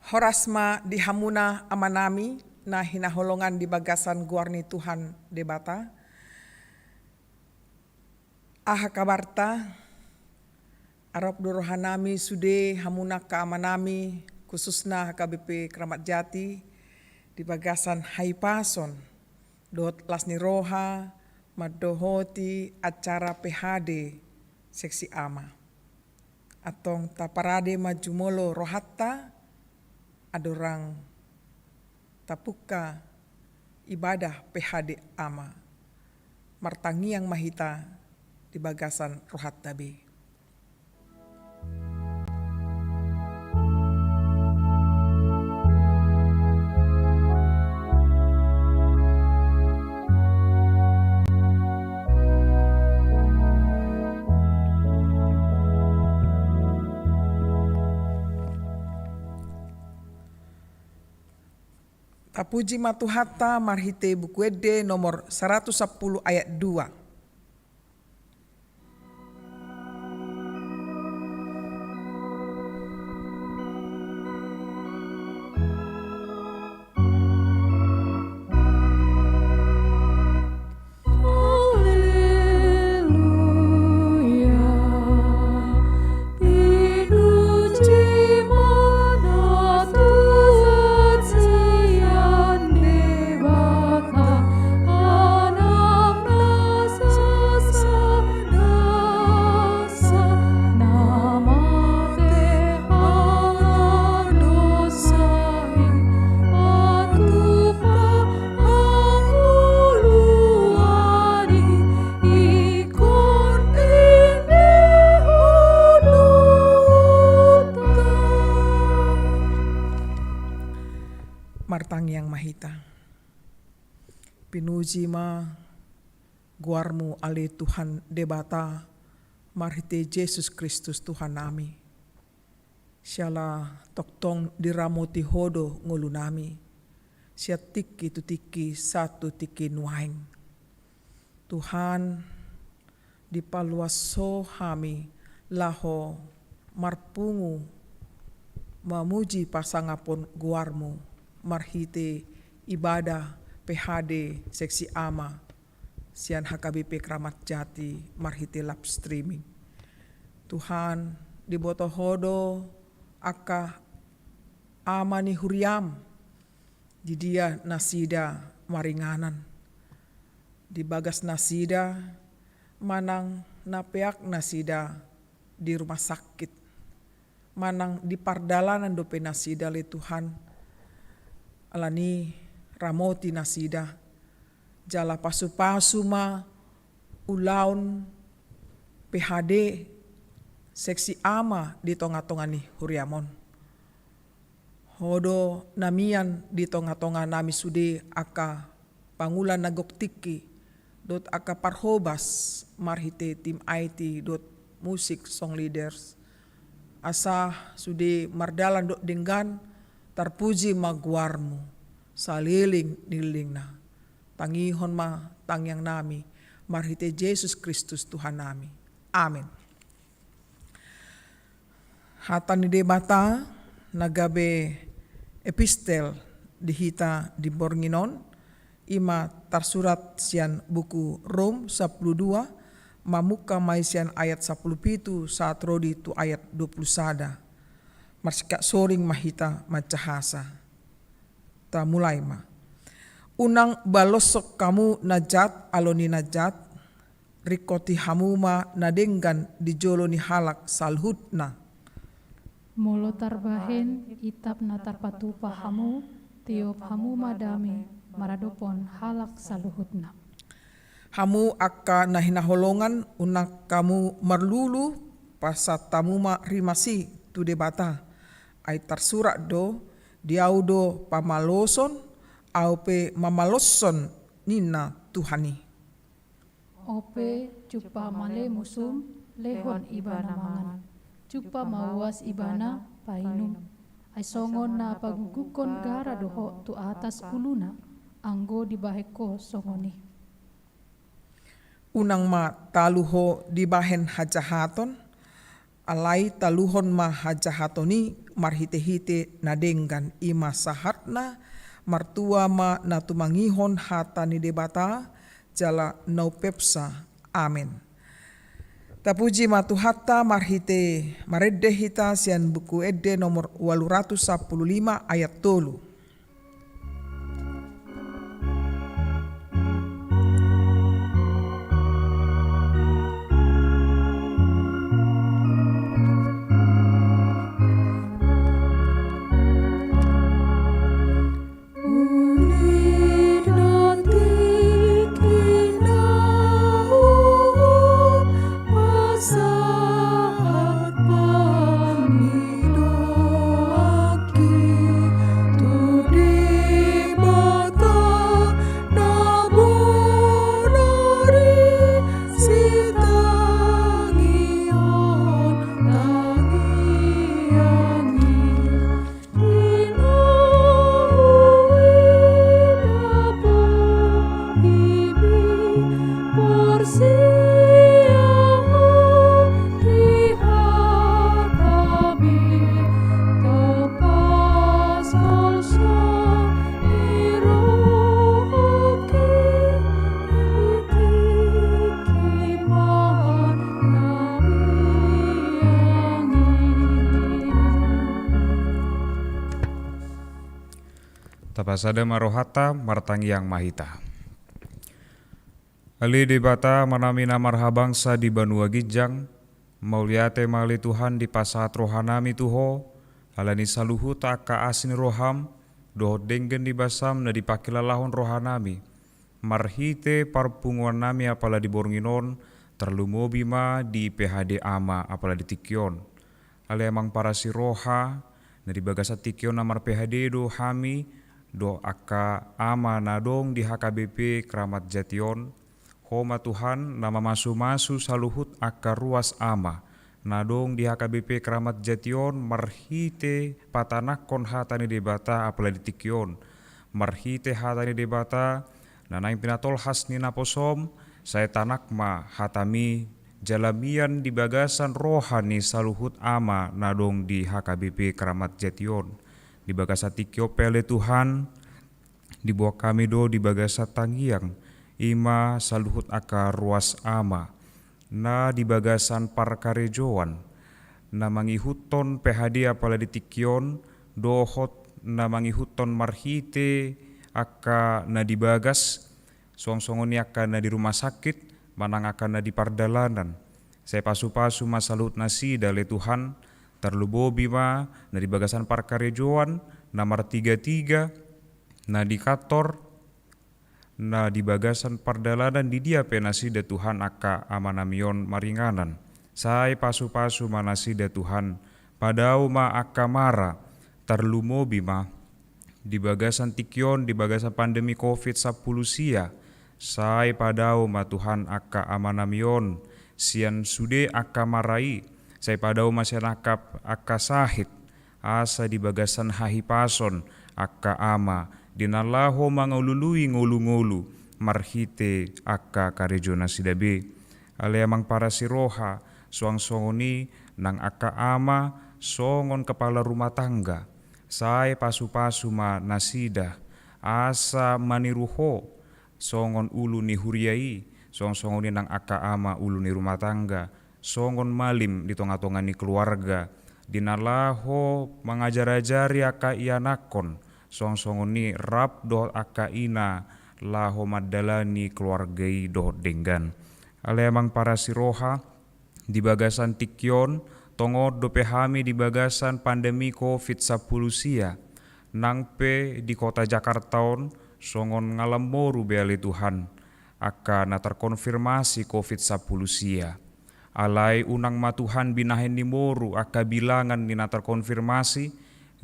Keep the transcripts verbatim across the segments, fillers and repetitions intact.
Horas ma di hamuna amanami na hinaholongan di bagasan goar ni Tuhan Debata. Aha kabarta? Arop do rohanami sude hamuna angka amanami, khususna H K B P Kramat Jati, di bagasan hahipason dohot las ni roha mandohoti acara P H D seksi ama. Antong taparade ma jumolo rohanta, andorang tapungka ibadah P H D ama. Martangiang ma hita di bagasan rohanta be. Tapuji ma Tuhanta marhite Buku Ende nomor saratus sampulu ayat dua. Yang mahita. Pinuji ma goarmu ale Tuhan Debata, marhite Jesus Kristus Tuhan nami. Siala tongtong diramoti Ho do ngolu nami, sian tingki tu tingki sahat tu tingki nuaeng. Tuhan, dipaluas Ho hami laho marpungu mamuji pasangapon goarmu marhite ibadah P H D Seksi Ama sian H K B P Kramat Jati marhite live streaming. Tuhan, diboto Ho do angka ama ni huriam, di dia nasida maringanan, di bagas nasida manang na peak nasida di rumah sakit, manang di pardalanan dope nasida ale Tuhan. Alani ramoti nasida, jala pasupasu ma ulaon P H D Seksi Ama di tongatonga ni huriam on. Ho do na mian di tongatonga nami sude angka pangula na gok tingki, dohot angka parhobas marhite tim I T dohot musik song leaders. Asa sude mardalan dohot denggan, tarpuji ma goarmu saleleng ni lelengna. Tangihon ma tangiang nami marhite Jesus Kristus Tuhan nami. Amen. Hata ni Debata na gabe epistel di hita di borngin on, i ma tarsurat sian buku Rom sampulu dua, mamungka ma i sian ayat sampulu pitu sahat ro di tu ayat dua pulu sada. Marsingkat soring ma hita manjahasa. Tamulai ma. Unang baloshon hamu na jat alo ni na jat, ringkoti hamu ma na denggan di jolo ni halak saluhutna. Molo tarbahen itap na tarpatupa hamu, tiop hamu ma dame maradophon halak saluhutna. Hamu angka na hinaholongan, unang hamu marlulu, pasahat hamu ma rimas i tu Debata. Ai tarsurat do, di Ahu do pamaloson, Ahu pe mamaloshon, ninna Tuhan i. Ope, jumpa male musum, lehon ibana mangan. Jumpa ma uas ibana painum. Ai songon na pagugukkon gara do ho tu atas uluna, anggo dibahen ho songon i. Unang ma talu ho dibahen hajahaton, alai taluhon ma hajahaton i marhitehite na denggan. I ma sahatna. Martua ma na tumangihon hata ni Debata jala na umpeopsa. Amen. Tapuji ma Tuhanta marhite marende hita sian Buku Ende nomor ualu ratus sampulu lima ayat tolu. Tapasada ma rohanta, martangiang ma hita. Ale Debata, Amanami na marhabangsa di banua ginjang, mauliate ma ale Tuhan dipasahat rohanami tu Ho, ala ni saluhut angka asi ni roham, dohot denggan ni basam na dipangkilalahon rohanami, marhite parpunguannami apala di borngin on, tarlumobi ma di P H D Ama apala di tingki on. Ale Amang parasi roha, na di bagasan tingki on na mar-P H D do hami, dohot angka ama na adong di H K B P Kramat Jati on. Ho ma Tuhan na mamasumasu saluhut angka ruas ama na adong di H K B P Kramat Jati on marhite patanakhon hata ni Debata apala di tingki on. Marhite hata ni Debata na naeng pinatolhas ni naposom, sai tanak ma hatami jala mian di bagasan roha ni saluhut ama na adong di H K B P Kramat Jati on. Di bagasan tingki on pe ale Tuhan, diboan hami do di bagasan tangiang, i ma saluhut angka ruas ama na di bagasan parkarejoan, na mangihuthon P H D apala di tingki on, dohot na mangihuthon marhite angka na di bagas, suang songon i angka na di rumah sakit, manang angka na di pardalanan. Sai pasupasu ma saluhut nasida ale Tuhan, tarlumobi ma na di bagasan parkarejoan, na martigatiga, na di kantor, na di bagasan pardalanan, di dia pe nasida Tuhan angka amanami on maringanan. Sai pasupasu ma nasida Tuhan, padao ma angka mara, tarlumobi ma di bagasan tingki on, di bagasan pandemi covid sampulu sia. Sai padao ma Tuhan angka amanami on sian sude angka mara i, sai padao ma sian angka, angka sahit, asa di bagasan hahipason angka ama di na laho mangalului ngolungolu marhite angka karejo nasida be. Ale Amang parasi roha, suang songon i nang angka ama songon kepala rumah tangga, sai pasupasu ma nasida asa maniru Ho songon ulu ni huria i, suang songon i nang angka ama ulu ni rumah tangga, songon malim di tongatonga ni keluarga, di na laho mangajarajari angka ianakhon, suang songon i rap dohot angka ina laho mandalani keluarga i dohot denggan. Ale Amang parasi roha, di bagasan tingki on, tongon dope hami di bagasan pandemi covid sampulu sia, nang pe di kota Jakarta on, songon ngalam moru be ale Tuhan, angka na terkonfirmasi covid sampulu sia. Alai unang ma Tuhan binahen ni moru angka bilangan ni na terkonfirmasi,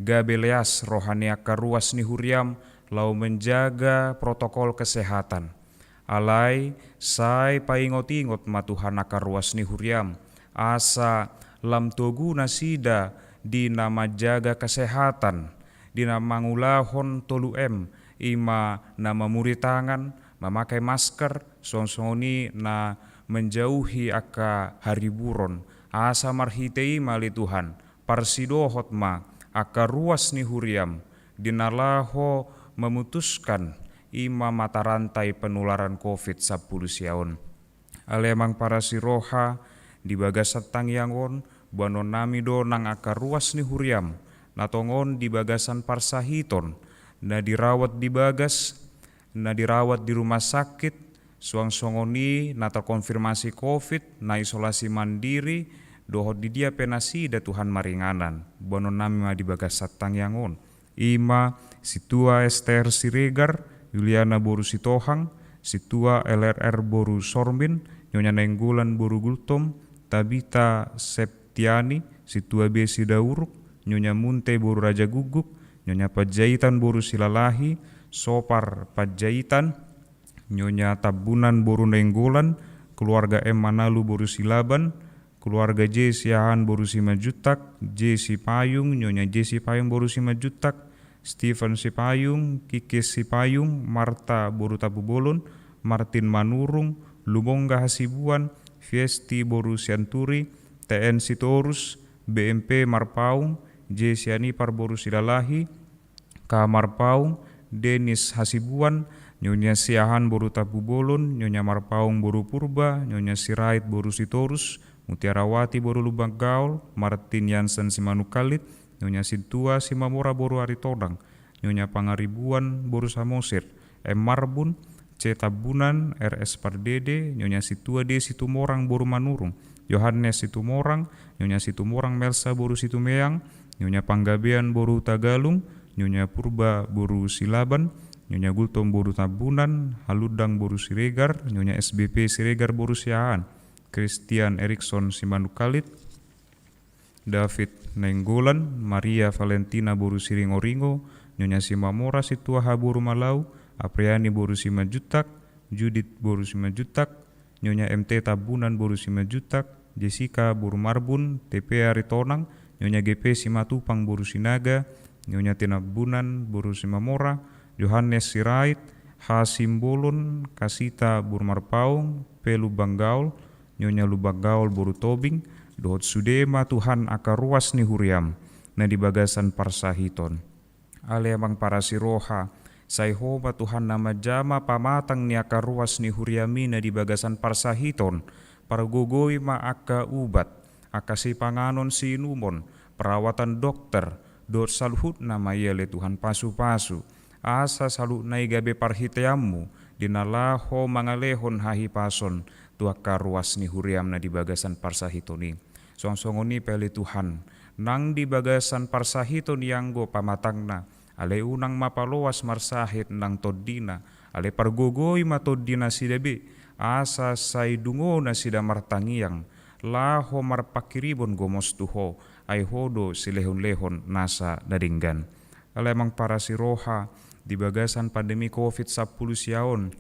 gabe leas roha ni angka ruas ni huriam laho menjaga protokol kesehatan. Alai sai paingotingot ma Tuhan angka ruas ni huriam, asa lam togu nasida di na manjaga kesehatan, di na mangulahon tolu M, i ma na mamuri tangan, mamakai masker, songon songon i na menjauhi angka hariburon. Asa marhite i ma ale Tuhan, parsidohot ma angka ruas ni huriam di na laho memutuskan i ma mata rantai penularan covid sampulu sia on. Ale Amang parasi roha, di bagasan tangiang on, boanon nami do nang angka ruas ni huriam na tongon di bagasan parsahiton, na dirawat di bagas, na dirawat di rumah sakit, suang songon i na terkonfirmasi covid, na isolasi mandiri, dohot di dia pe nasida Tuhan maringanan, boanon nami ma di bagasan tangiang on. I ma Sintua Ester Siregar, Yuliana boru Sitohang, Sintua L R R boru Sormin, Nyonya Nainggolan boru Gultom, Tabita Septiani, Sintua B Sidauruk, Nyonya Munte boru Raja Guguk, Nyonya Panjaitan boru Silalahi, Sopar Panjaitan, Nyonya Tambunan boru Nainggolan, keluarga M Manalu boru Silaban, keluarga J Siahaan boru Simanjuntak, J Sipayung, Nyonya J Sipayung boru Simanjuntak, Stephen Sipayung, Kikis Sipayung, Marta boru Tampubolon, Martin Manurung, Lumongga Hasibuan, Fiesti boru Sianturi, T N Sitorus, B M P Marpaung, J Sianipar boru Silalahi, K Marpaung, Denis Hasibuan, Nyonya Siahaan boru Tampubolon, Nyonya Marpaung boru Purba, Nyonya Sirait boru Sitorus, Mutiarawati boru Lumban Gaol, Martin Yansen Simanungkalit, Nyonya Sintua Simamora boru Aritonang, Nyonya Pangaribuan boru Samosir, M Marbun, C Tambunan, R S Pardede, Nyonya Sintua D Situmorang boru Manurung, Yohanes Situmorang, Nyonya Situmorang Melsa boru Situmeang, Nyonya Panggabean boru Tagalung, Nyonya Purba boru Silaban, Nyonya Gultom boru Tambunan, Halundang boru Siregar, Nyonya S B P Siregar boru Siahaan, Christian Erikson Simanungkalit, David Nainggolan, Maria Valentina boru Siringoringo, Nyonya Simamora Situa Haboru Malau, Apriani boru Simanjuntak, Judit boru Simanjuntak, Nyonya M T Tambunan boru Simanjuntak, Jessica boru Marbun, T P Aritonang, Nyonya G P Simatupang boru Sinaga, Nyonya Tinambunan boru Simamora, Johannes Sirait, Hasimbolon, Kasita boru Marpaung, P Lumban Gaol, Nyonya Lumban Gaol boru Tobing, dohot sude ma Tuhan angka ruas ni huriam na di bagasan parsahiton. Ale Amang parasi roha, sai Ho ma Tuhan na manjama pamatang ni angka ruas ni huriami na di bagasan parsahiton, pargogoi ma angka ubat, angka sipanganon siinumon, perawatan dokter, dohot saluhutna ma i ale Tuhan pasupasu, asa saluhutna i gabe parhiteanmu, di na laho mangalehon hahipason tu angka ruas ni huriam na di bagasan parsahiton i. Songon songon i pe ale Tuhan, nang di bagasan parsahiton i anggo pamatangna, ale unang ma paloas marsahit nang tondina, ale pargogoi ma tondi nasida be, asa sai dungo nasida martangiang, laho marpangkiribon gomos tu Ho, ai Ho do silehonlehon nasa na denggan. Ale Amang parasi roha, di bagasan pandemi covid sampulu sia on,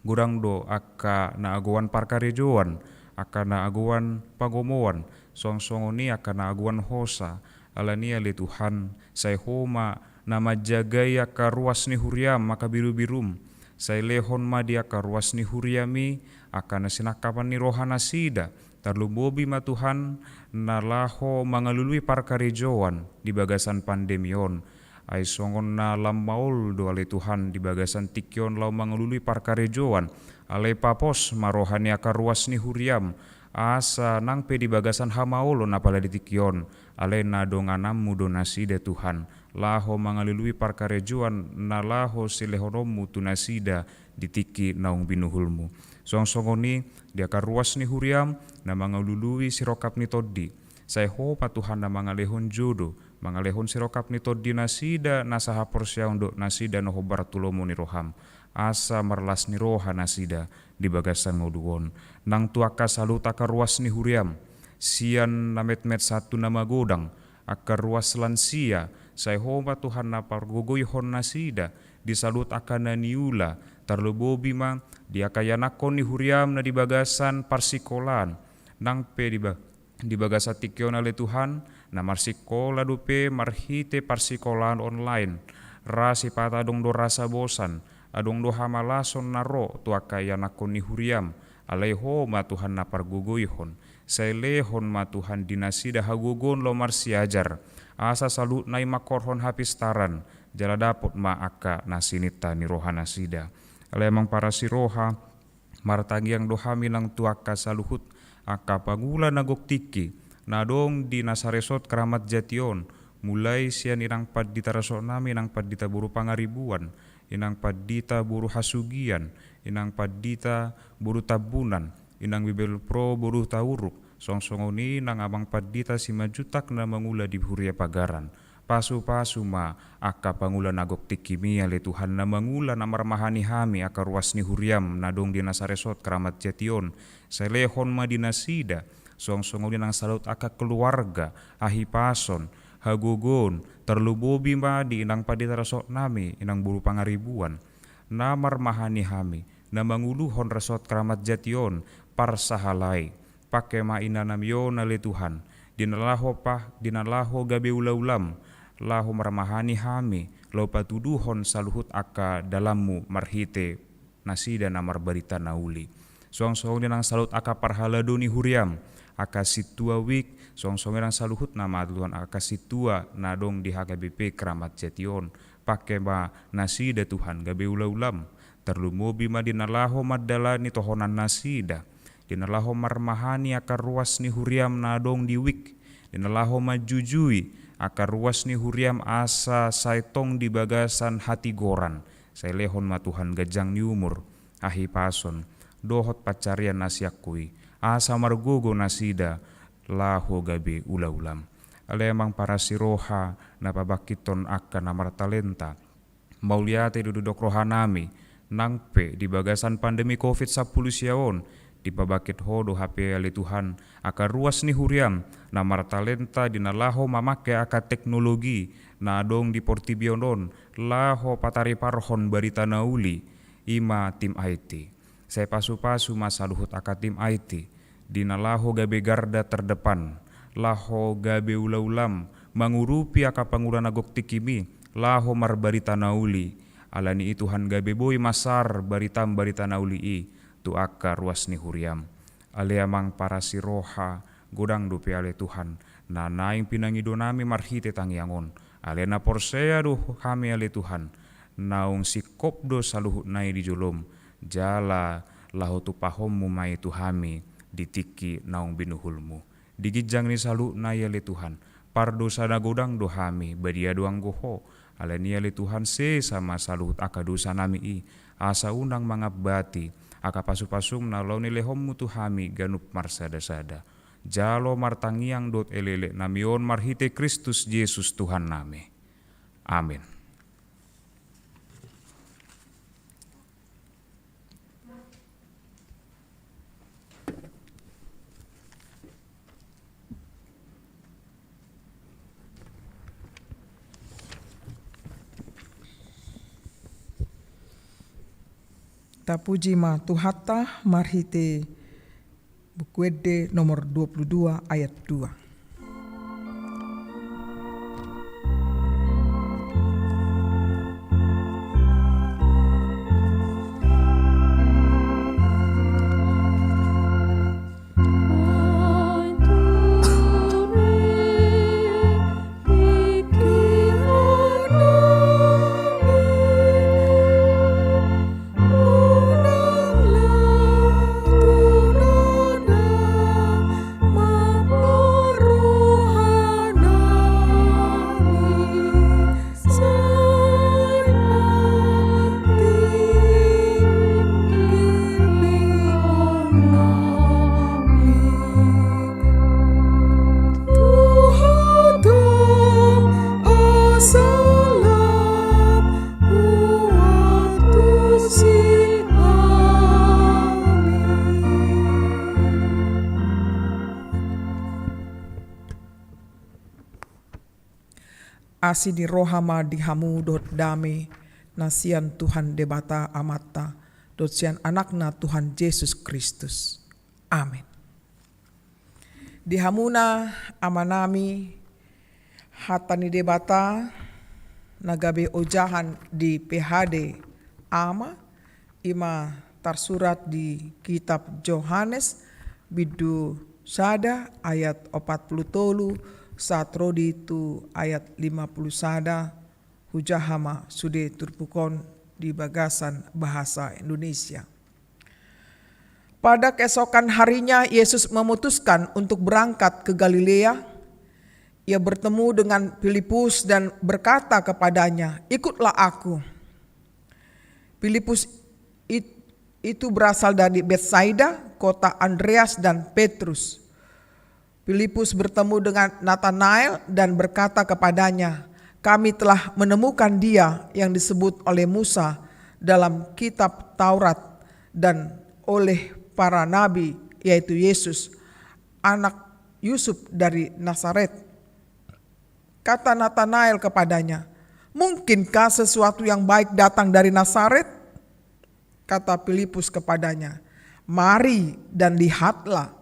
godang do angka na agoan parkarejoan, angka na agoan pagomoan, songon songon i angka na agoan hosa. Alani i ale Tuhan, sai Ho ma na manjagai angka ruas ni huriam, angka birubirum. Sai lehon ma di angka ruas ni huriami angka na sinangkapan ni roha nasida. Tarlumobi ma Tuhan, na laho mangalului parkarejoan di bagasan pandemi on. Ai songon na lam maol do ale Tuhan di bagasan tingki on laho mangalului parkarejoan, alai papos ma roha ni angka ruas ni huriam, asa nang pe di bagasan hamaolon apala di tingki on, alai na dongananmu do nasida Tuhan, laho mangalului parkarejoan na laho silehononmu tu nasida di tingki naung binuhulmu. Songon songon i di angka ruas ni huriam na mangalului sirongkap ni tondi. Sai Ho ma Tuhan na mangalehon jodo, mangalehon sirongkap ni tondi nasida nasa haporseaon dohot nasida na hombar tu lomo ni roham. Asa marlas ni roha nasida di bagasan ngolu on. Nang tu angka saluhut angka ruas ni huriam, sian na metmet sahat tu na magodang, angka ruas lansia, sai Ho ma Tuhan na pargogoihon nasida di saluhut angka na niula, tarlumobi ma di angka ianakhon ni huriam na di bagasan parsikolaan, nang pe di ba-, di bagasan tingki on ale Tuhan, na marsikola dope marhite parsikolaan online, ra sipata adong do rasa bosan, adong do hamalason na ro tu angka ianakhon ni huriam, alai Ho ma Tuhan na pargogoihon, sai lehon ma Tuhan di nasida hagogoon laho marsiajar, asa saluhutna i mangkorhon hapistaran, jala dapot ma angka na sininta ni roha nasida. Ale Amang parasi roha, martangiang do hami nang tu angka saluhut, angka pangula na gok tingki, na adong di nasa resort Kramat Jati on, mulai sian inang pandita resort nami, inang pandita boru Pangaribuan, inang pandita boru Hasugian, inang pandita boru Tambunan, inang Bibelvrouw boru Hutauruk, songon songon i nang amang pandita Simanjuntak na mangula di huria Pagaran. Pasupasu ma angka pangula na gok tingkimi ale Tuhan na mangula na marmahani hami angka ruas ni huriam na adong di nasa resort Kramat Jati on. Sai lehon ma di nasida, songon songon i nang saluhut angka keluarga, hahipason, hagogoon, tarlumobi ma di inang pandita resort nami, inang boru Pangaribuan. Na marmahani hami, na manguluhon resort Kramat Jati on, parsahalai. Pangke ma inanami on ale Tuhan, di na laho pa, di na laho gabe ulaulam, laho marmahani hami, laho patuduhon saluhut angka dalanmu marhite nasida na marbarita na uli. Songon songon i nang saluhut angka parhalado ni huriam, angka sintua wijk, songon songon i nang saluhutna ma Tuhan angka sintua na adong di H K B P Kramat Jati on. Pangke ma nasida Tuhan gabe ulaulam, tarlumobi ma di na laho mandalani tohonan nasida, di na laho marmahani angka ruas ni huriam na adong di wijk, di na laho manjujui angka ruas ni huriam asa sai tong di bagasan hatigoran. Sai lehon ma Tuhan ganjang ni umur, hahipason, dohot pansarian na sian Ho i, asa margogo nasida laho gabe ulaulam. Ale Amang parasi roha na pabangkithon angka na martalenta, mauliate do didok rohanami, nang pe di bagasan pandemi covid sampulu sia on, Dipabangkit Ho do hape ale Tuhan angka ruas ni huriaM na martalenta di na laho mamangke angka teknologi na adong di portibi on, laho patariparhon barita na uli, i ma tim I T. Sai pasupasu ma saluhut angka tim I T di na laho gabe garda terdepan, laho gabe ulaulam mangurupi angka pangula na gok tingkim i, laho marbarita na uli. Alani i Tuhan, gabe boi ma sar baritaM, barita na uli i tu angka ruas ni huriaM. Ale Amang parasi roha, godang dope ale Tuhan na naeng pinangido nami marhite tangiang on. Alai na porsea do hami ale Tuhan, naung singkop do saluhutna i di joloM, jala laho tumpahonMu ma i tu hami di tingki naung binuhulMu. Di ginjang ni saluhutna i ale Tuhan, pardosa na godang do hami, badia do anggo Ho. Alani i ale Tuhan, sesa ma saluhut angka dosa nami i, asa unang mangambati angka pasupasuM na laho nilehonMu tu hami ganup marsadasada. Jalo martangiang dohot elekelek nami on marhite Kristus Jesus Tuhan nami. Amin. Tapuji ma Tuhanta marhite Buku Ende nomor dua puluh dua ayat dua. Asi ni roha ma di hamu dohot dame na sian Tuhan Debata Amanta dohot sian Anakna Tuhan Jesus Kristus. Amen. Di hamuna amanami, hata ni Debata na gabe ojahan di P H D ama, i ma tarsurat di kitab Johannes bindu sada ayat opat pulu tolu sahat ro di tu ayat lima pulu sada. Hujaha ma sude turpuk on di bagasan bahasa Indonesia. Pada keesokan harinya, Yesus memutuskan untuk berangkat ke Galilea. Ia bertemu dengan Filipus dan berkata kepadanya, "Ikutlah Aku." Filipus it-, itu berasal dari Betsaida, kota Andreas dan Petrus. Filipus bertemu dengan Natanael dan berkata kepadanya, "Kami telah menemukan Dia yang disebut oleh Musa dalam kitab Taurat dan oleh para nabi, yaitu Yesus, anak Yusuf dari Nazaret." Kata Natanael kepadanya, "Mungkinkah sesuatu yang baik datang dari Nazaret?" Kata Filipus kepadanya, "Mari dan lihatlah."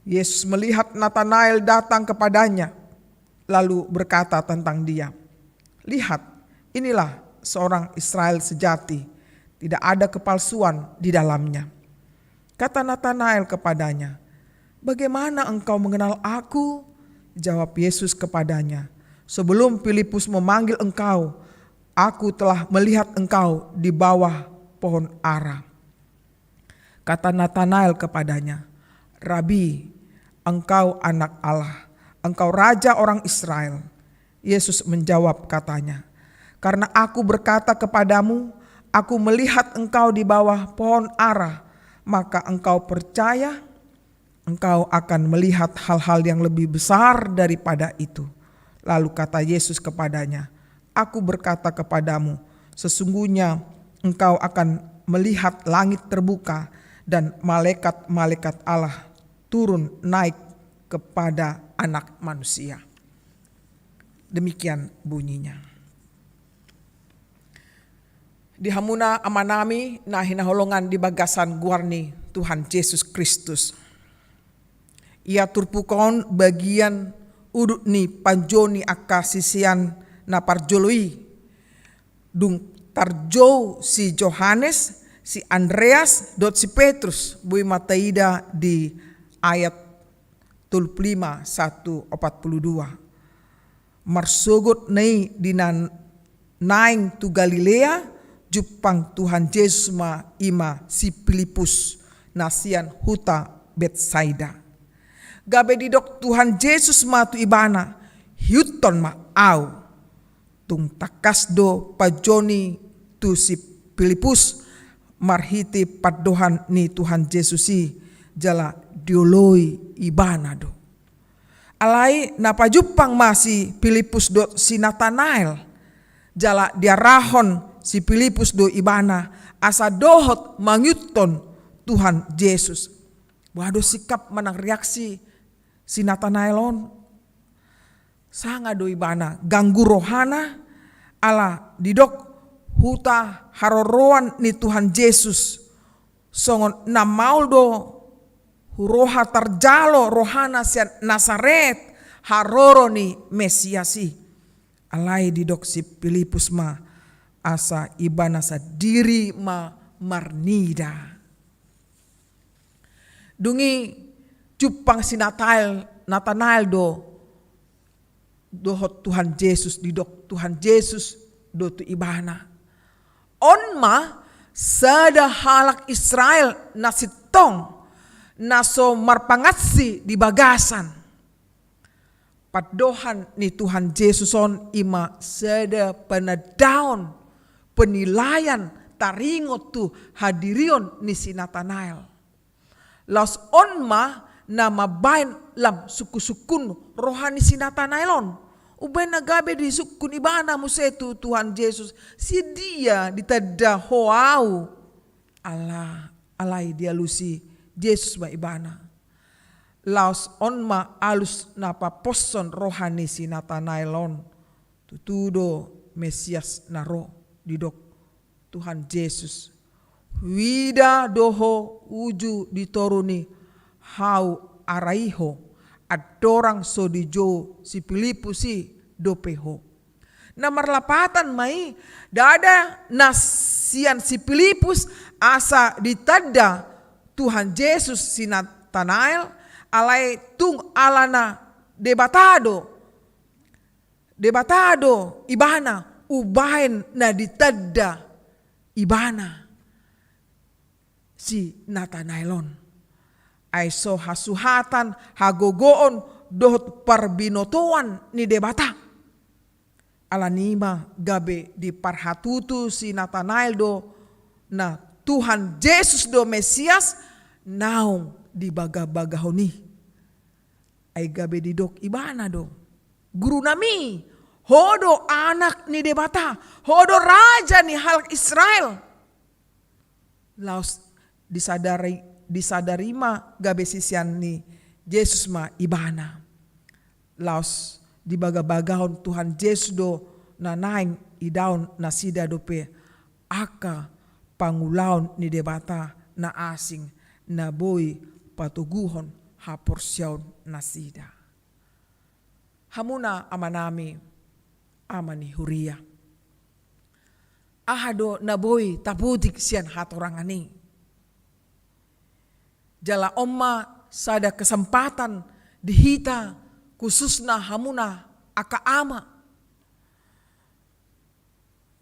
Yesus melihat Natanael datang kepadanya, lalu berkata tentang dia, "Lihat, inilah seorang Israel sejati, tidak ada kepalsuan di dalamnya." Kata Natanael kepadanya, "Bagaimana Engkau mengenal aku?" Jawab Yesus kepadanya, "Sebelum Filipus memanggil engkau, Aku telah melihat engkau di bawah pohon ara." Kata Natanael kepadanya, "Rabi, Engkau Anak Allah, Engkau Raja orang Israel." Yesus menjawab katanya, "Karena Aku berkata kepadamu, Aku melihat engkau di bawah pohon ara, maka engkau percaya? Engkau akan melihat hal-hal yang lebih besar daripada itu." Lalu kata Yesus kepadanya, "Aku berkata kepadamu, sesungguhnya engkau akan melihat langit terbuka dan malaikat-malaikat Allah turun naik kepada Anak Manusia. Demikian bunyinya. Di hamuna amanami na hinaholongan di bagasan goar ni Tuhan Jesus Kristus. Ia turpuk on bagian udut ni panjou ni angka sisean na parjolo i. Dung tarjou si Johannes, si Andreas, dohot si Petrus, boi ma taida di ayat tolu pulu lima sahat tu opat pulu dua. Marsogot na i di na naeng tu Galilea, jumpang Tuhan Jesus ma i ma si Pilipus, na sian huta Betsaida. Gabe didok Tuhan Jesus ma tu ibana, "Ihuthon ma Au." Tung tangkas do panjouon i tu si Pilipus marhite pandohan ni Tuhan Jesus i, jala dioloi ibana do. Alai na pajumpang ma si Pilipus dohot si Natanael, jala diarahon si Pilipus do ibana asa dohot mangihuthon Tuhan Jesus. Boha do sikap manang reaksi si Natanael on? Sanga do ibana, ganggu rohana, ala didok huta haroroan ni Tuhan Jesus, songon na maol do hu roha tarjalo rohana sian Nasaret, haroro ni Mesias i. Alai didok si Pilipus ma asa ibana sandiri ma marnida. Dung i jumpang si Natael-, Natanael do dohot Tuhan Jesus, didok Tuhan Jesus do tu ibana, "On ma sada halak Israel na sintong, na so marpangansi di bagasan." Pandohan ni Tuhan Jesus on i ma sada panandaon, penilaian taringot tu hadirion ni si Natanael. Laos on ma na mambaen lam sungkun-sungkun roha ni si Natanael on. Umbaen na gabe disungkun ibana muse tu Tuhan Jesus, "Sian dia ditanda Ho Au?" Ala, alai dialusi Jesus ma ibana. Laos on ma alus na paposhon roha ni si Natanael on, "Tutu do Mesias na ro," didok Tuhan Jesus. "Huida do ho uju di toru ni hau ara i ho, andorang so dijou si Pilipus i dope ho." Na marlapatan ma i, ndada na sian si Pilipus asa ditanda Tuhan Jesus si Natanael, alai tung alana Debata do, Debata do ibana umbaen na ditanda ibana si Natanael on. Ai so hasuhatan, hagogoon dohot parbinotoan ni Debata. Alani i ma gabe diparhatutu si Natanael do na Tuhan Jesus do Mesias naung dibagabagahon i. Ai gabe didok ibana do, "Guru nami, ho do Anak ni Debata, ho do Raja ni halak Israel." Laos disadari, disadari ma gabe sisean ni Jesus ma ibana. Laos dibagabagahon Tuhan Jesus do na naeng idaon nasida dope angka pangulaon ni Debata na asing na boi patoguhon haporseaon nasida. Hamuna amanami, ama ni huria, aha do na boi tapotik sian hatorangan i? Jala on ma sada kesempatan di hita, khususna hamuna angka ama,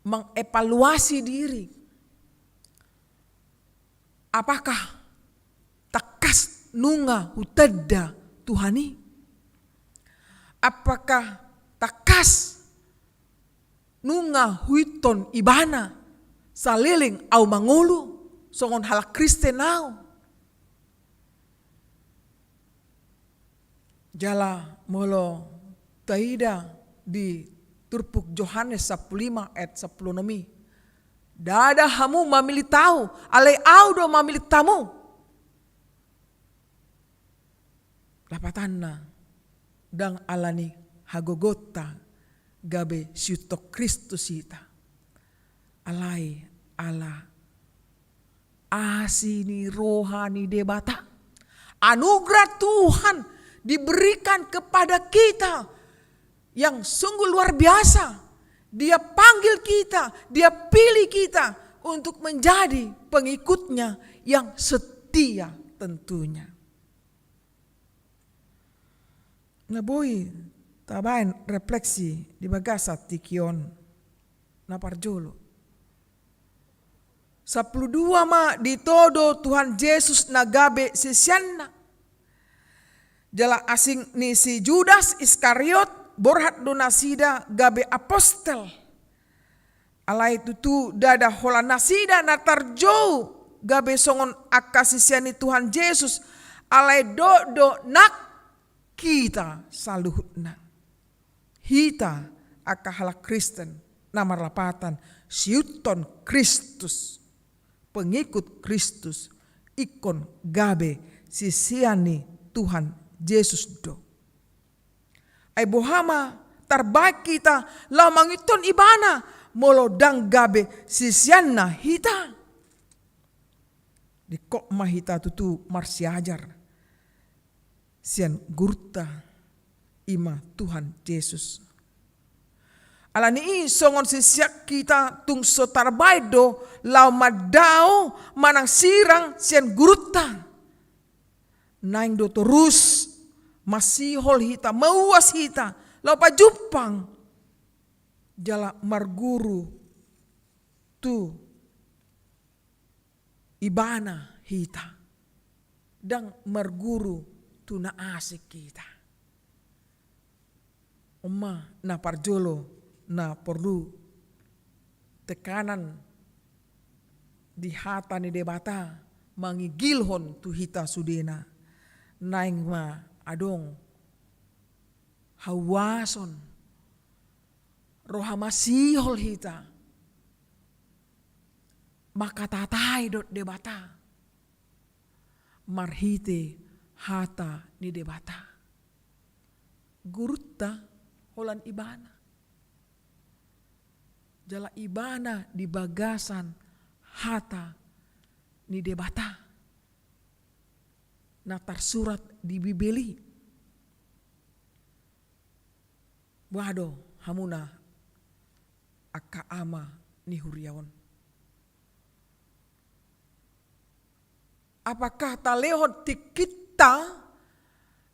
mengevaluasi diri. Apakah tangkas nunga hutanda Tuhan i? Apakah tangkas nunga huihuthon ibana saleleng au mangolu songon halak Kristen au? Jala molo taida di turpuk Johannes sampulu lima ayat sampulu onom i, "Ndada hamu mamillit au, alai au do mamillit hamu." Lapatanna, ndang ala ni hagogoonta gabe siuthon Kristus hita, alai ala asi ni roha ni Debata. Anugerah Tuhan diberikan kepada kita yang sungguh luar biasa. Dia panggil kita, Dia pilih kita untuk menjadi pengikutnya yang setia tentunya. Na boi tabaen refleksi di bagasan tingki on. Na parjolo, sampulu dua ma ditodo Tuhan Jesus na gabe siseanna. Jala asing ni si Judas Iskariot, borhat do nasida gabe apostel. Alai tutu ndada holan nasida na tarjou gabe songon angka sisean ni Tuhan Jesus, alai dohot do nang hita saluhutna. Hita angka halak Kristen na marlapatan siuthon Kristus, pengikut Kristus, ingkon gabe sisean ni Tuhan Jesus do. Ai boha ma tarbaen hita laho mangihuthon Ibana molo ndang gabe siseanna hita? Dengke ma hita tutu marsiajar sian gurunta, i ma Tuhan Jesus. Ala ni i songon sisean hita tung so tarbaen do laho mandao manang sirang sian gurunta. Naeng do torus masihol hita, mauas hita laho pajumpang jala marguru tu Ibana hita, ndang marguru tu na asing hita. On ma na parjolo na porlu tekanan di hata ni Debata manginggilhon tu hita sudena. Naeng ma adong hauason, roha masihol hita mangkatatai dohot Debata marhite hata ni Debata. Gurunta holan Ibana. Jala Ibana di bagasan hata ni Debata na tarsurat di Bibel i. Boha do hamuna angka ama ni huria on? Apakah talehon tingkinta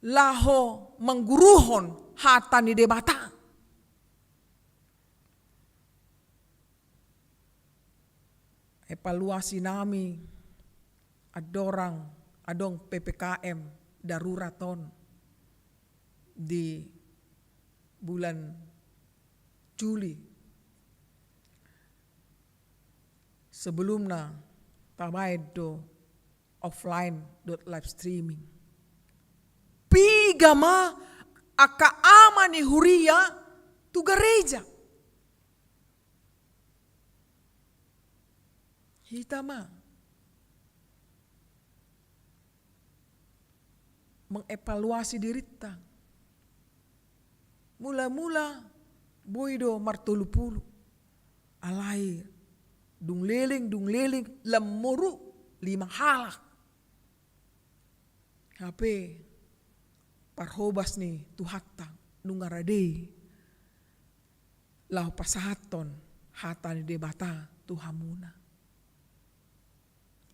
laho mangguruhon hata ni Debata? Evaluasi nami andorang adong P P K M darurat on di bulan Juli. Sebelumna tabaen do offline dohot live streaming. Piga ma angka ama ni huria tu gareja? Hita ma mengevaluasi dirinta. Mula-mula boi do martolu pulu. Alai dung leleng, dung leleng, lam moru lima halak. Hape parhobas ni Tuhanta nunga rade laho pasahathon hata ni Debata tu hamuna.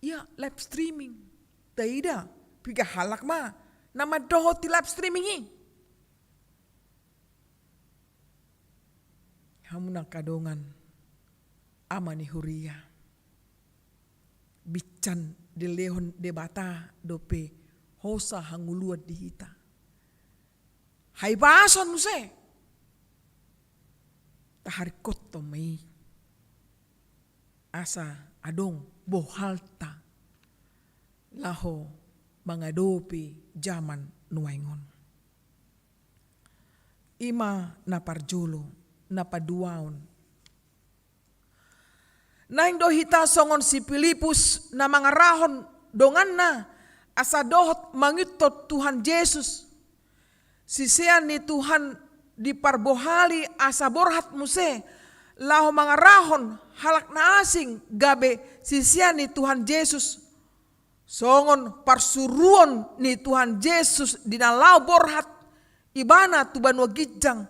Ia live streaming. Taida piga halak ma na mandohoti live streaming i. Hamu angka dongan, ama ni huria, binsan dilehon Debata dope hosa hangoluan di hita. Haibason muse taharingkothon ma i asa adong bohalta laho mangadopi jaman nuaeng on. I ma na parjolo. Na paduahon, naeng do hita songon si Pilipus na mangarahon donganna asa dohot mangihuthon Tuhan Jesus. sisean ni Tuhan diparbohali asa borhat muse laho mangarahon halak na asing gabe sisean ni Tuhan Jesus. Songon parsuruon ni Tuhan Jesus di na laho borhat ibana tu banua ginjang,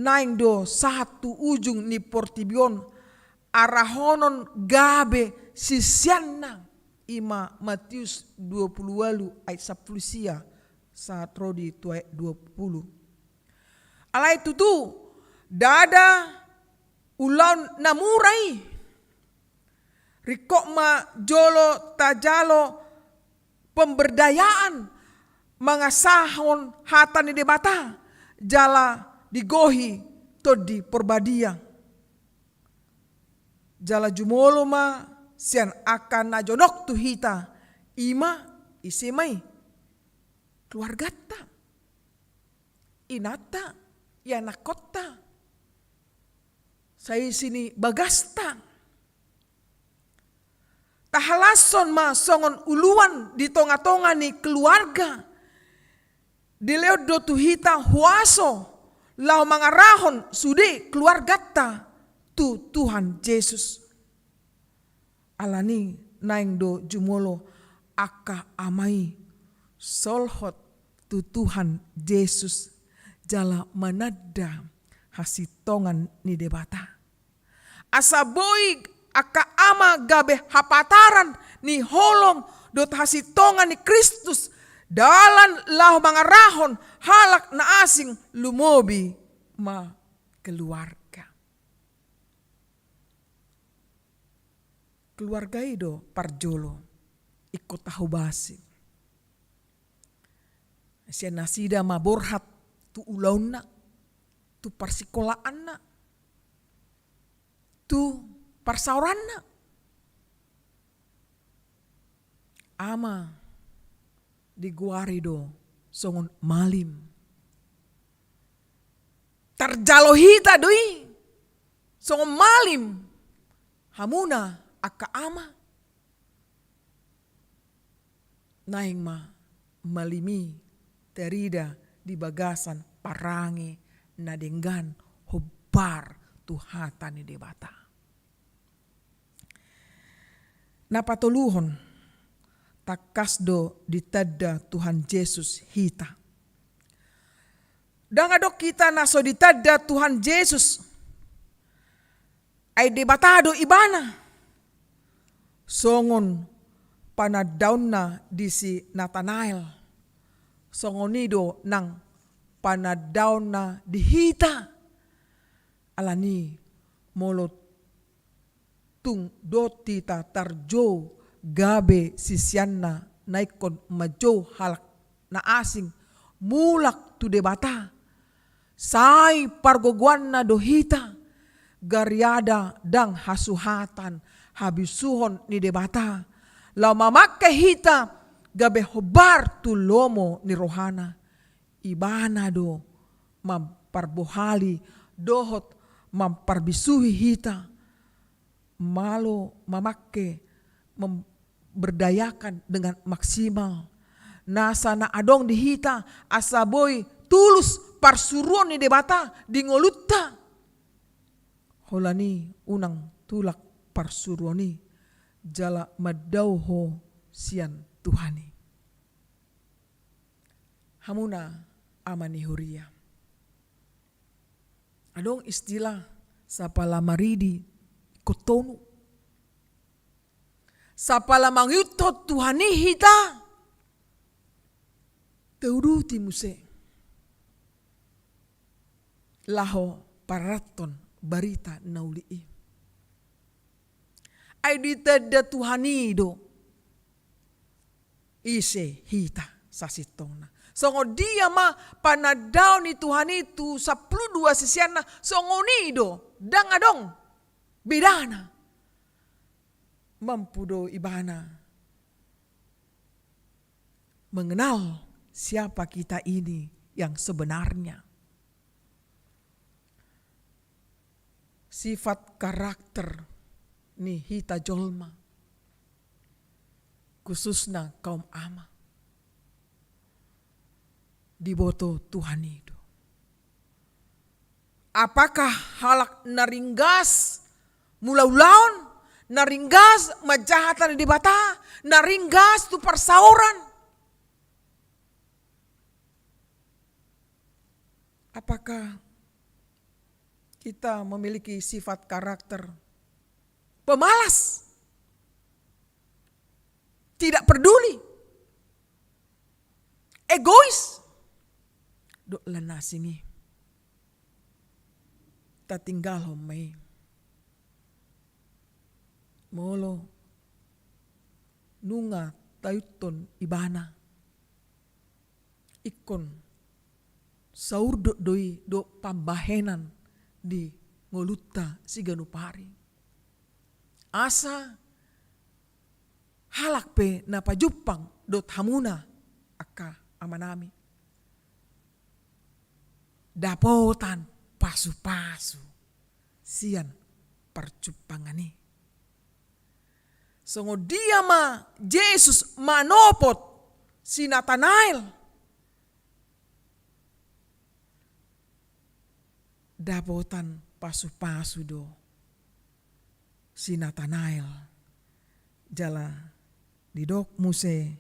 naeng do sahat tu ujung ni portibi on, arahonon gabe siseanna, i ma Matius dua pulu ualu ayat sampulu sia sahat ro di tu ayat dua pulu. Alai tutu, ndada ulaon na mura i. Ringkot ma jolo tajalo pemberdayaan mangasahon hata ni Debata jala digohi Tondi Porbadia. Jala jumolo ma sian angka na jonok tu hita, i ma ise ma i? Keluarganta, inanta, ianakkonta, saisi ni bagasta. Tahalashon ma songon uluan di tonga-tonga ni keluarga. Dilehon do tu hita huaso laho mangarahon sude keluarganta tu Tuhan Jesus. Alani naeng do jumolo angka ama i solhot tu Tuhan Jesus jala mananda hasintongan ni Debata. Asa boi angka ama gabe hapataran ni holong dohot hasintongan ni Kristus, dalan laho mangarahon halak na asing, lumobi ma keluarga. Keluarga i do parjolo ingkon tahobasi. Sian nasida ma borhat tu ulaonna, tu parsikolaanna, tu parsaoranna. Ama digoari do songon malim. Tarjalo hita do i songon malim, hamuna angka ama. Naeng ma malim i tarida di bagasan parange na denggan hombar tu hata ni Debata. Na patoluhon, tangkas do ditanda Tuhan Jesus hita. Ndang adong hita na so ditanda Tuhan Jesus. Ai Debata do ibana. Songon panandaonna di si Natanael, songon i do nang panandaonna di hita. Alani molo tung dohot hita tarjou gabe siseanna na ingkon manjou halak na asing mulak tu Debata, sai pargogoanna do hita, gariada ndang hasuhatan habisuhon ni Debata laho mamangke hita gabe hombar tu lomo ni rohana. Ibana do mamparbohali dohot mamparbisuhi hita. Malo mamangke, memberdayakan dengan maksimal nasa na adong di hita, asa boi tulus parsuruon ni Debata di ngolunta. Holan i unang tulak parsuruon i, jala mandao ho sian Tuhan i. Hamuna ama ni huria. Adong istilah, sapala maridi ingkon tonu. Sapala mangihuthon Tuhan i hita, tauduti muse laho pararathon barita na uli i. Ai ditanda Tuhan i do ise hita sasintongna. Songon dia ma panandaon ni Tuhan i tu sampulu dua siseanna, songon i do, ndang adong bedana. Mampu do ibana mengenal siapa kita ini yang sebenarnya. Sifat karakter ni hita jolma, khususna kaum ama. diboto Tuhan i do. Apakah halak na ringgas mangula ulaon, na ringgas manjaha hata ni Debata, na ringgas tu parsaoran? Apakah kita memiliki sifat karakter pemalas, tidak peduli, egois? Dohot na asing i, tatinggalhon ma i. Molo nunga taihuthon Ibana, ingkon saurdot do i dohot pambahenan di ngolunta siganup ari. Asa halak pe na pajumpang dohot hamuna angka amanami, dapotan pasupasu sian parjumpangan i. Songon dia ma Jesus manopot si Natanael, dapotan pasupasu do si Natanael. Jala didok muse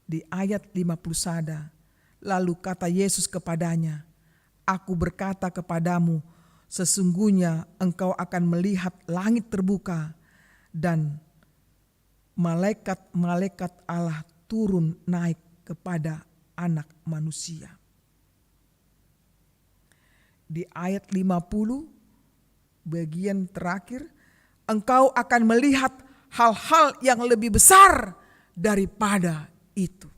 di ayat lima puluh sada, lalu kata Yesus kepadanya, "Aku berkata kepadamu, sesungguhnya engkau akan melihat langit terbuka dan malaikat-malaikat Allah turun naik kepada Anak Manusia." Di ayat lima puluh, bagian terakhir, "Engkau akan melihat hal-hal yang lebih besar daripada itu."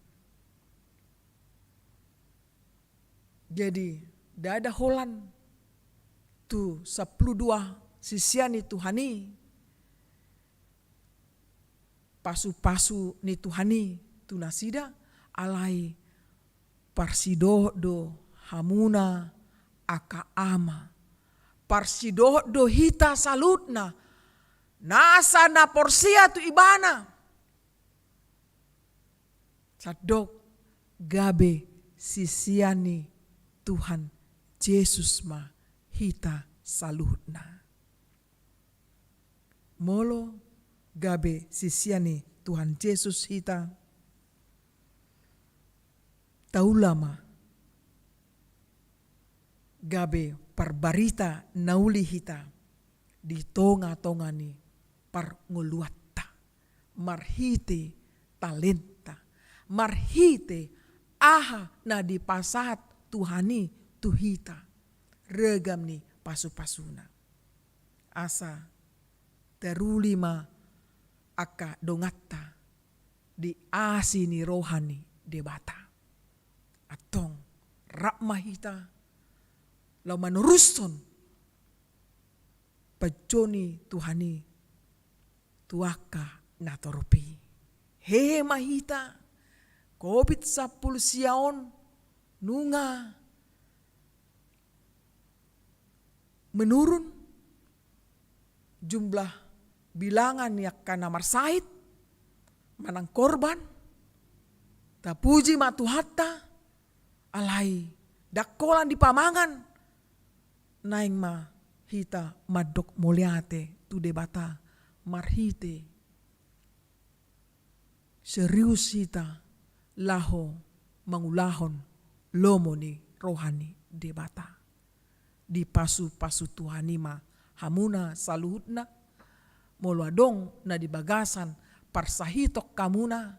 Jadi, ndada holan tu sampulu dua sisean ni Tuhan i, pasupasu ni Tuhan i tu nasida, alai parsidohot do hamuna angka ama, parsidohot do hita saluhutna, nasa na porsea tu Ibana, sandok gabe sisean ni Tuhan Jesus ma hita saluhutna. Molo gabe sisean ni Tuhan Jesus hita, taula ma gabe parbarita na uli hita di tonga-tonga ni parngoluanta, marhite talenta, marhite aha na dipasahat Tuhan i tu hita, ragam ni pasupasuna. Asa taruli ma angka donganta di asi ni roha ni Debata. Antong rap ma hita laho manorushon panjou ni Tuhan i tu angka natorop i. Hehe ma hita, Covid sampulu sia on nunga menurun jumlah bilangan ni angka na marsahit, manang korban. Tapuji ma Tuhanta, alai ndang holan dipamangan. Naeng ma hita mandok mauliate tu Debata marhite serius hita laho mangulahon lomo ni roha ni Debata. Dipasupasu Tuhan i ma hamuna saluhutna. Molo adong na di bagasan parsahiton hamuna,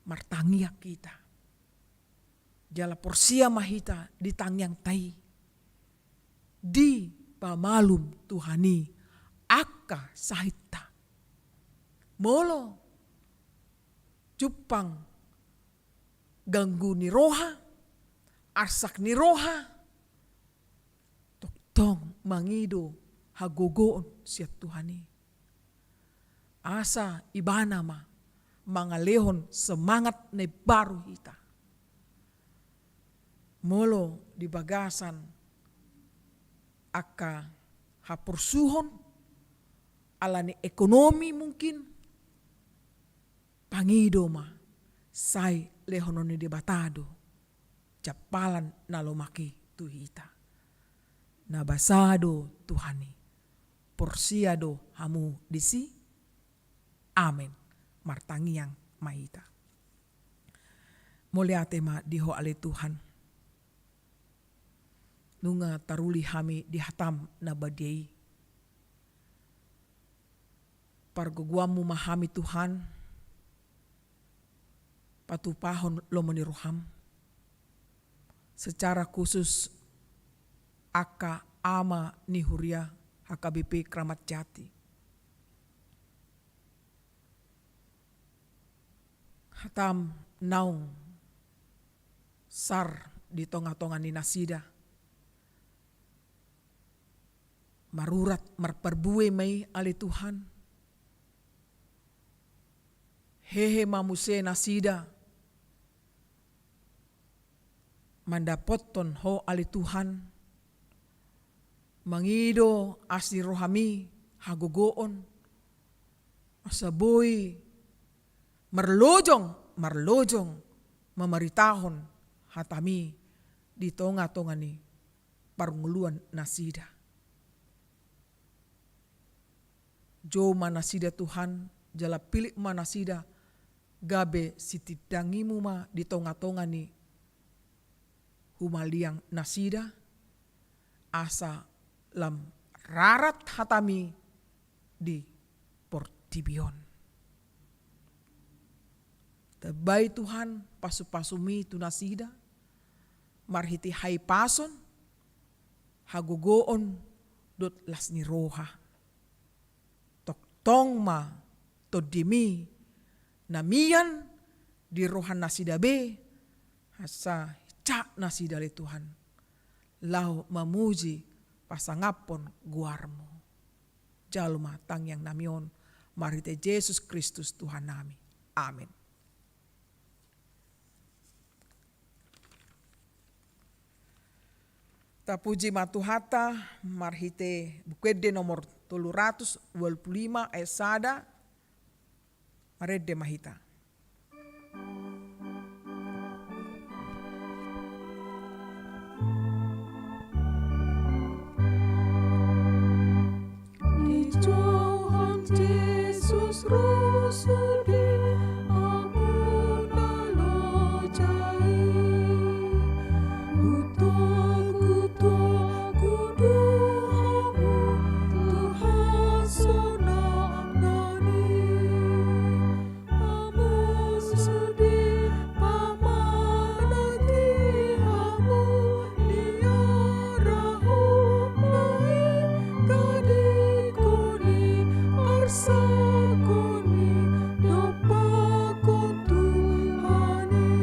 martangiang hita. Jala porsea ma hita di tangiangta i dipamalum Tuhan i angka sahitta. Molo jumpang ganggu ni roha, arsak ni roha, tongtong mangido hagogoon sian Tuhan i. Asa Ibana ma mangalehon semangat na imbaru hita. Molo di bagasan angka haporsuhon ala ni ekonomi mungkin, pangido ma, sai lehonon ni Debata do. jampalan na lomak i tu hita. Na basa do Tuhan i, porsea do hamu disi? Amen. Martangiang ma hita. Mauliate ma di Ho ale Tuhan. Nunga taruli hami di hataM na badia i. PargogoanMu ma hami Tuhan, patupahon lomo ni rohaM. Secara khusus angka ama ni huria H K B P Kramat Jati. HataM naung sar di tonga-tonga ni nasida. Marurat marparbue ma i ale Tuhan. Hehe ma muse nasida mandapothon Ho ale Tuhan, mangido asi ni rohaMi hagogoon, asa boi marlojong, marlojong mamaritahon hataMi di tonga-tonga ni parngoluan nasida. Jou ma nasida Tuhan, jala pilit ma nasida, gabe sitindangiMu ma di tonga-tonga ni humaliang nasida, asa lam rarat hataMi di portibi on. Tambai Tuhan pasu-pasuMi tu nasida, marhite hahipason, hagogoon, dohot las ni roha. Tongtong ma TondiMi na mian di roha nasida be, asa hinsa nasida ale Tuhan, laho mamuji pasangaphon goarMu. Jalo ma tangiangnami on, marhite Jesus Kristus Tuhannami. Amen. Tapuji ma Tuhanta marhite Buku Ende nomor tolu ratus dua puluh lima ayat sada. Marende ma hita. Dijou Tuhan Jesus ro sude hamu na loja i. Hutogutogu do hamu tu hasonangan i. Hamu sude pamanat i, hamu niarahon na i, gadikon i, arsakon i, dompakkon Tuhan i.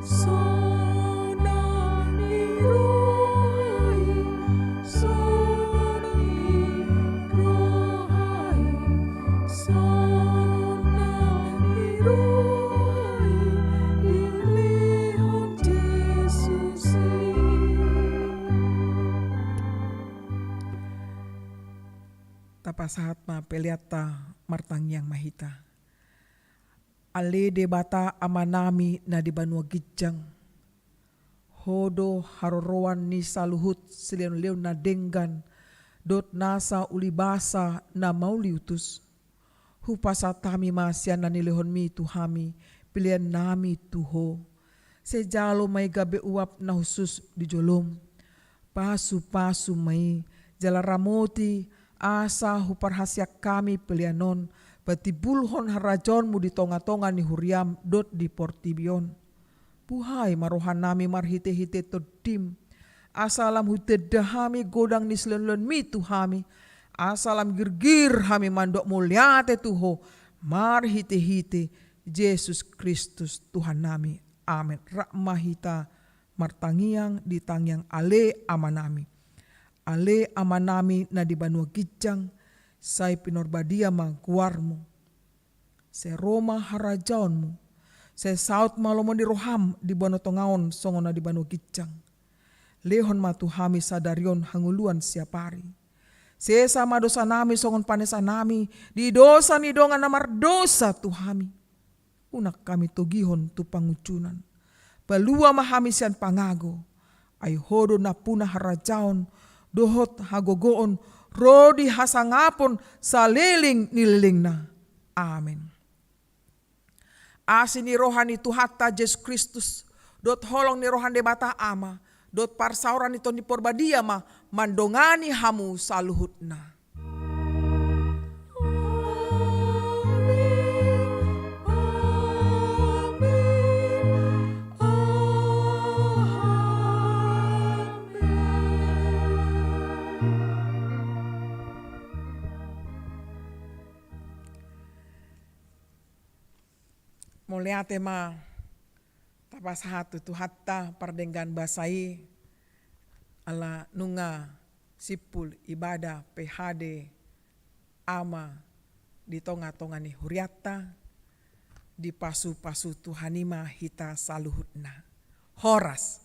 Sonang ni roha i, sonang ni roha i, sonang ni roha i, dilehon Jesus i. Tapasahat ma peleanta, martangiang ma hita. Ale Debata Amanami na di banua ginjang, Ho do haroroan ni saluhut silehonlehon na denggan, dohot nasa ulibasa na mauliutus. Hupasahat hami ma sian na nilehonMi tu hami peleannami tu Ho. Sai jalo ma i gabe uap na hushus di joloM. Pasupasu ma i, jala ramoti, asa huparhaseang hami pelean on, patimbulhon harajaonMu di tongatonga ni huriaM dohot di portibi on. Buhai ma rohanami marhitehite TondiM, asa lam hutanda hami godang ni silehonlehonMi tu hami, asa lam girgir hami mandok mauliate tu Ho, marhitehite Jesus Kristus Tuhannami. Amen. Rap ma hita martangiang di tangiang Ale Amanami. Ale Amanami na di banua ginjang, sai pinarbadia ma goarMu. Sai ro ma harajaonMu. Sai saut ma lomo ni rohaM di banua tonga on songon na di banua ginjang. Lehon ma tu hami sadari on hangoluan siapari. Sesa ma dosanami songon panesanami di dosa ni dongan na mardosa tu hami. Unang hami togihon tu pangunjunan. Palua ma hami sian pangago, ai Ho do nampuna harajaon dohot hagogoon ro di hasangapon saleleng ni lelengna. Amen. Asi ni roha ni Tuhanta Jesus Kristus, dohot holong ni roha ni Debata Ama, dohot parsaoran ni Tondi Porbadia ma mandongani hamu saluhutna. Mauliate ma tapasahat tu Tuhanta pardenggan basa i, ala nunga simpul ibadah P H D Ama di tonga-tonga ni hurianta, dipasupasu Tuhan i ma hita saluhutna. Horas.